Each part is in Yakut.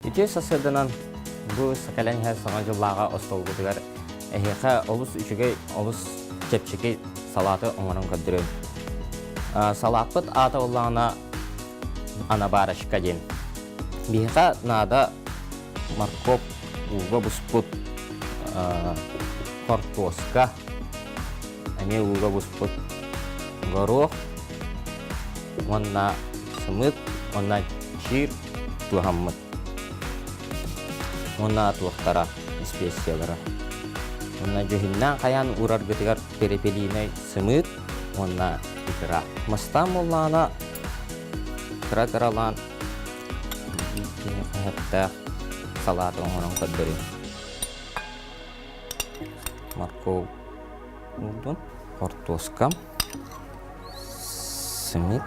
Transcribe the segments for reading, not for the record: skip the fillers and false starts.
Үтүө сарсыарданан бу кэлэн иһэр Саҥа дьыллааҕы остуолгутугар эһиэхэ олус үчүгэй, олус чэпчэки салааты оҥорон көрдөрүөм. Салааппыт аата буоллаҕына анабарочка диэн. Биһиэхэ наада моркуоп, ууга буспут хортуоска, эмиэ ууга буспут горох уонна сымыыт уонна чиир туһаммыт уонна туохтара испиэссийэлэрэ уонна дьүһүннээн хайаан уураргытыгар перепелиный сымыыт уонна икра мастаан буоллаҕына кыра-кыралаан киһи салааты оҥорон көрдөрүм морковь уурдум хортуоскам сымыыт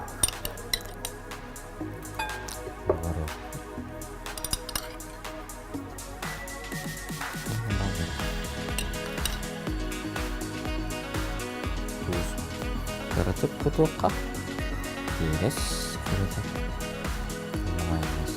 Кыратык кутуохха перец кыратык майонез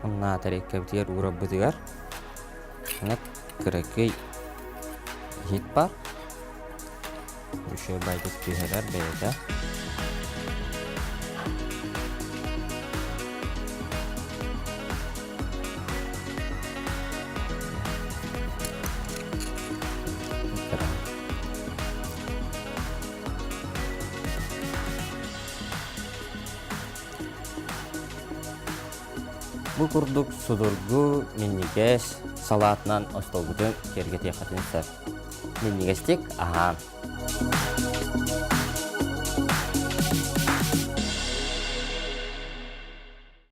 Онна тэриэккэбитигэр уурарбытыгар кыракый иһит бар. Үчүгэй байдык түһэрэр бэйэтэ. Бу курдук судургу, минньигэс салаатынан остуолгутун киэргэтиэххитин сөп. Минньигэстик аһаан.